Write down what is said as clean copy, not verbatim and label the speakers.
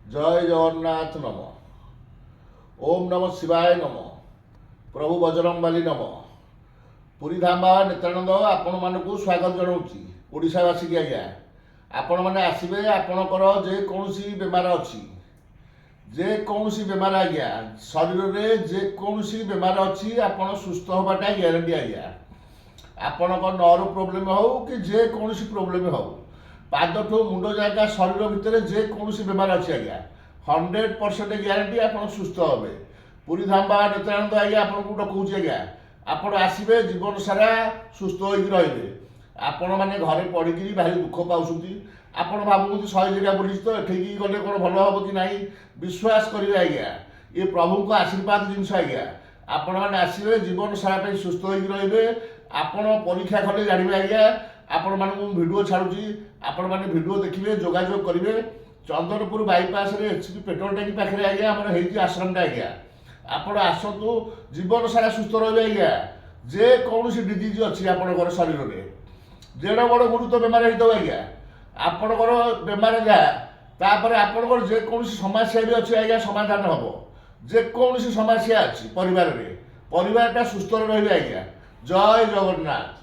Speaker 1: ଜୟ ଜଗନ୍ନାଥ ନମ। ଓମ୍ ନମ ଶିବାୟ ନମ। ପ୍ରଭୁ ବଜରଙ୍ଗବାଲି ନମ। ପୁରୀ ଧାମ ବାବା ନିତ୍ୟାନନ୍ଦ ଆପଣମାନଙ୍କୁ ସ୍ୱାଗତ ଜଣାଉଛି ଓଡ଼ିଶାବାସୀକି। ଆଜ୍ଞା, ଆପଣମାନେ ଆସିବେ। ଆପଣଙ୍କର ଯେକୌଣସି ବେମାର ଅଛି, ଯେକୌଣସି ବେମାର ଆଜ୍ଞା, ଶରୀରରେ ଯେକୌଣସି ବେମାର ଅଛି, ଆପଣ ସୁସ୍ଥ ହେବାଟା ଗ୍ୟାରେଣ୍ଟି ଆଜ୍ଞା। ଆପଣଙ୍କ ନର୍ଭ ପ୍ରୋବ୍ଲେମ୍ ହେଉ କି ଯେକୌଣସି ପ୍ରୋବ୍ଲେମ୍ ହେଉ, ପାଦଠୁ ମୁଣ୍ଡ ଯାଏକା ଶରୀର ଭିତରେ ଯେକୌଣସି ବେମାର ଅଛି ଆଜ୍ଞା, 100% ଗ୍ୟାରେଣ୍ଟି ଆପଣ ସୁସ୍ଥ ହେବେ। ପୁରୀ ଧାମ ବାବା ନିତ୍ୟାନନ୍ଦ ଆଜ୍ଞା ଆପଣଙ୍କୁ ଡକଉଛି ଆଜ୍ଞା। ଆପଣ ଆସିବେ, ଜୀବନ ସାରା ସୁସ୍ଥ ହୋଇକି ରହିବେ। ଆପଣମାନେ ଘରେ ପଡ଼ିକିରି ଭାରି ଦୁଃଖ ପାଉଛନ୍ତି। ଆପଣ ଭାବୁଛନ୍ତି, 100 ଜାଗା ବୁଲିଛି ତ, ଏଠିକି ଗଲେ କ'ଣ ଭଲ ହେବ କି ନାହିଁ? ବିଶ୍ୱାସ କରିବେ ଆଜ୍ଞା, ଏ ପ୍ରଭୁଙ୍କ ଆଶୀର୍ବାଦ ଜିନିଷ ଆଜ୍ଞା। ଆପଣମାନେ ଆସିବେ, ଜୀବନ ସାରା ପାଇଁ ସୁସ୍ଥ ହୋଇକି ରହିବେ। ଆପଣ ପରୀକ୍ଷା କଲେ ଜାଣିବେ ଆଜ୍ଞା। ଆପଣମାନଙ୍କୁ ମୁଁ ଭିଡ଼ିଓ ଛାଡ଼ୁଛି, ଆପଣମାନେ ଭିଡ଼ିଓ ଦେଖିବେ, ଯୋଗାଯୋଗ କରିବେ। ଚନ୍ଦନପୁର ବାଇପାସରେ HP petrol ଟ୍ୟାଙ୍କ ପାଖରେ ଆଜ୍ଞା ଆମର ହେଇଛି ଆଶ୍ରମଟା। ଆଜ୍ଞା, ଆପଣ ଆସନ୍ତୁ, ଜୀବନ ସାରା ସୁସ୍ଥ ରହିବେ ଆଜ୍ଞା। ଯେକୌଣସି ଡିଜିଜ୍ ଅଛି ଆପଣଙ୍କର ଶରୀରରେ, ଯେଡ଼େ ବଡ଼ ଗୁରୁତ୍ୱ ବେମାର ହେଇଥାଉ ଆଜ୍ଞା, ଆପଣଙ୍କର ବେମାର ଯାହା, ତାପରେ ଆପଣଙ୍କର ଯେକୌଣସି ସମସ୍ୟା ବି ଅଛି ଆଜ୍ଞା, ସମାଧାନ ହେବ। ଯେକୌଣସି ସମସ୍ୟା ଅଛି ପରିବାରରେ, ପରିବାରଟା ସୁସ୍ଥରେ ରହିବେ ଆଜ୍ଞା। ଜୟ ଜଗନ୍ନାଥ।